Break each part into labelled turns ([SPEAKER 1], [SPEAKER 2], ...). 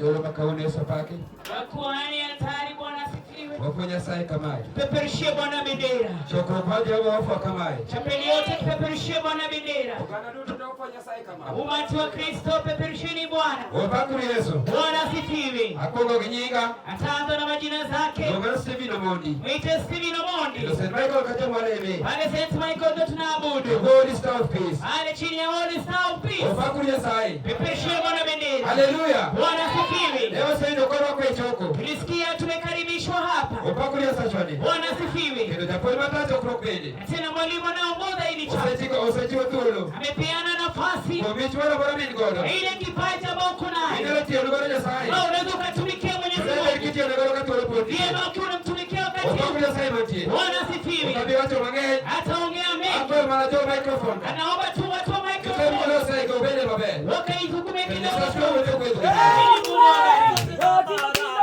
[SPEAKER 1] Jadolo ma kawuono Yesu opaki.
[SPEAKER 2] Makuhani hatari, Bwana asifiwe.
[SPEAKER 1] Wapo Nyasaye kamae.
[SPEAKER 2] Peperushie Bwana bendera.
[SPEAKER 1] Chokruok mar Jehova wafwa kamae.
[SPEAKER 2] Chapeli yote tupeperushie Bwana bendera.
[SPEAKER 1] Oganda duto to wafwa Nyasaye kamae.
[SPEAKER 2] Umati wa Kristo peperusheni Bwana.
[SPEAKER 1] Wapakuru Yesu.
[SPEAKER 2] Bwana asifiwe.
[SPEAKER 1] Akwongo gi nyinga.
[SPEAKER 2] Ataanza na majina zake.
[SPEAKER 1] Luonga Stephen Omondi.
[SPEAKER 2] Mwite Stephen Omondi.
[SPEAKER 1] Kendo St. Michael kacha mwaleme.
[SPEAKER 2] Pale St. Michael ndo
[SPEAKER 1] The
[SPEAKER 2] tunaabudu.
[SPEAKER 1] Holy Star of Peace.
[SPEAKER 2] Pale chini ya Holy Star of Peace.
[SPEAKER 1] Wapakuru Nyasaye.
[SPEAKER 2] Peperushie Bwana bendera.
[SPEAKER 1] Haleluya.
[SPEAKER 2] Bwana asifiwe.
[SPEAKER 1] Leo sasa korwako e choko.
[SPEAKER 2] Tulisikia tumekaribishwa hapa.
[SPEAKER 1] Wapakuru Nyasachwani.
[SPEAKER 2] Bwana asifiwe.
[SPEAKER 1] Kendo japuonj mata chokruok bende.
[SPEAKER 2] Na tena mwalimu anaongoza hili chama
[SPEAKER 1] Osechiwo thuolo.
[SPEAKER 2] amepeana nafasi
[SPEAKER 1] Kuom mich moro amora ma in godo.
[SPEAKER 2] ile kipaji ambao uko nayo
[SPEAKER 1] Inyalo tiyone godo Nyasaye.
[SPEAKER 2] ambao unaweza ukatumikia Mwenyezi
[SPEAKER 1] Ber
[SPEAKER 2] Mungu
[SPEAKER 1] kitiyone godo ka thuolo pod nitie.
[SPEAKER 2] vyema ukiwa unamtumikia wakati
[SPEAKER 1] Wapakuru
[SPEAKER 2] huu.
[SPEAKER 1] Nyasaye mantie.
[SPEAKER 2] Bwana asifiwe.
[SPEAKER 1] Ok abi wacho mang'eny.
[SPEAKER 2] Hataongea mengi,
[SPEAKER 1] Akwayo mana jo microphone.
[SPEAKER 2] anaomba tu watu wa
[SPEAKER 1] Kitem
[SPEAKER 2] microphone
[SPEAKER 1] kolose go bede maber.
[SPEAKER 2] wakaisukume
[SPEAKER 1] Kendo
[SPEAKER 2] kidogo
[SPEAKER 1] Nyasachwa wuotho gwedho.
[SPEAKER 2] ili Mungu awabariki.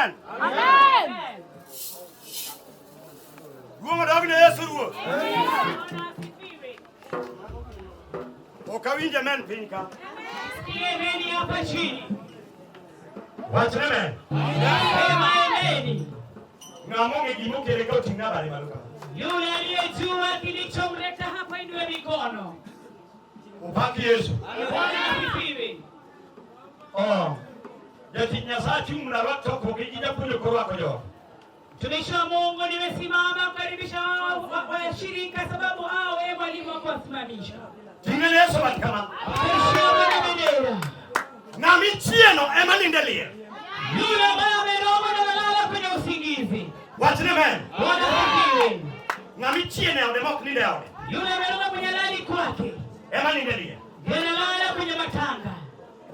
[SPEAKER 3] Amen.
[SPEAKER 2] Amen.
[SPEAKER 3] Duong' odog ne Yesu Ruoth.
[SPEAKER 2] Bwana asifiwe.
[SPEAKER 3] Ok awinj amen piny ka.
[SPEAKER 2] Sikie ameni hapa chini.
[SPEAKER 3] Wachne amen.
[SPEAKER 2] Sema ameni.
[SPEAKER 3] Ng'ama ong'e gima okele ka oting'na bade malo ka.
[SPEAKER 2] Yule aliyejua kilichomleta hapa inue mikono.
[SPEAKER 3] Opak Yesu.
[SPEAKER 2] Bwana asifiwe.
[SPEAKER 3] Oh. Jatich Nyasaye chung' mondo arwak chokruok gi japuonj ok orwako jogo.
[SPEAKER 2] Mtumishi wa Mungu, nimesimama kukaribisha washirika sababu hao wewe mwalimu wako wasimamisha.
[SPEAKER 3] Ting'ne Yesu bat kama.
[SPEAKER 2] Mtumishi wa Bwana bendera.
[SPEAKER 3] Ng'ama ichieno ema nindo e liel.
[SPEAKER 2] Yule ambaye amerogwa na analala kwenye usingizi.
[SPEAKER 3] Wachne amen.
[SPEAKER 2] Bwana asifiwe.
[SPEAKER 3] Ng'ama ichieno e ode ma ok nindo e ode.
[SPEAKER 2] Yule amerogwa kwenye lali kwake.
[SPEAKER 3] Ema nindo e liel.
[SPEAKER 2] Ndiye analala kwenye matanga.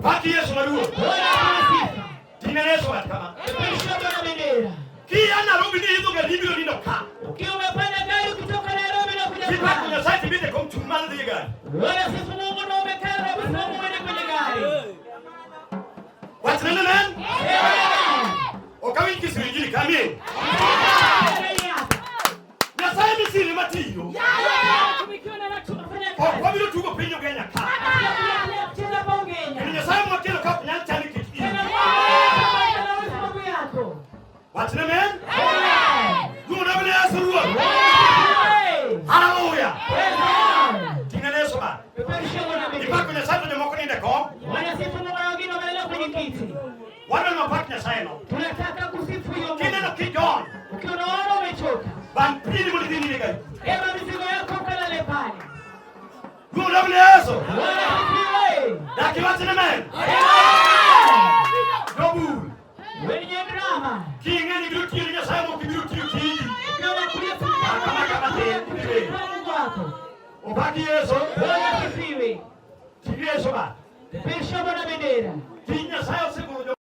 [SPEAKER 3] Pak Yesu maduong'.
[SPEAKER 2] Bwana apewe sifa.
[SPEAKER 3] Ting'ne Yesu bat kama.
[SPEAKER 2] Mtumishi wa Bwana bendera.
[SPEAKER 3] Kia Nairobi ni idho gari ibiro nindo ka.
[SPEAKER 2] Ukiwa umepanda gari ukitoka Nairobi na kuja
[SPEAKER 3] Kipako
[SPEAKER 2] kwako.
[SPEAKER 3] Nyasaye tibide kom chung' malo dhi e gari.
[SPEAKER 2] Bwana sifu Mungu na umekaa Nairobi sababu uende kwenye gari.
[SPEAKER 3] Wachne amen.
[SPEAKER 2] Amen.
[SPEAKER 3] Ok awinj kisiro injili ka amen. Nyasaye misiri matiyo.
[SPEAKER 2] Tumikiwa na watu wafanya
[SPEAKER 3] Ok
[SPEAKER 2] kazi.
[SPEAKER 3] wabiro tugo piny Ugenya ka.
[SPEAKER 2] Kucheza kwa
[SPEAKER 3] Kendo
[SPEAKER 2] Ugenya.
[SPEAKER 3] Nyasaye mwakelo ka ok nyal chandi kech in.
[SPEAKER 2] Tena Mungu anaweza sababu yako.
[SPEAKER 3] Wachne amen.
[SPEAKER 2] Amen.
[SPEAKER 3] Duong' odog ne Yesu Ruoth.
[SPEAKER 2] Amen.
[SPEAKER 3] Hallelujah.
[SPEAKER 2] Amen.
[SPEAKER 3] Ting'ne Yesu bat.
[SPEAKER 2] Peperusha Bwana mbele.
[SPEAKER 3] Ipako Nyasaye to jomoko nindo e kom.
[SPEAKER 2] Wanasifu Mungu na wengine wamelala kwenye kiti.
[SPEAKER 3] Wadwaro ni wapak Nyasaye no.
[SPEAKER 2] Tunataka kusifu hiyo
[SPEAKER 3] Kineno
[SPEAKER 2] Mungu.
[SPEAKER 3] kijon,
[SPEAKER 2] Ukiwa unaona umechoka,
[SPEAKER 3] bang' pili mondo idhi nind e gari.
[SPEAKER 2] beba mizigo yako ukalale pale.
[SPEAKER 3] Duong' odog ne Yesu.
[SPEAKER 2] Bwana asifiwe.
[SPEAKER 3] Dak iwachne amen. Jobul.
[SPEAKER 2] Wenye drama.
[SPEAKER 3] King'e ni ibiro tiyo ne Nyasaye mok ibiro tiyo tiji.
[SPEAKER 2] Ukiwa unakuja
[SPEAKER 3] Kama kama tin.
[SPEAKER 2] Mungu wako.
[SPEAKER 3] Opak Yesu.
[SPEAKER 2] Bwana asifiwe.
[SPEAKER 3] Ting'ne Yesu bat.
[SPEAKER 2] Peperusha Bwana bendera.
[SPEAKER 3] Tij Nyasaye osegolo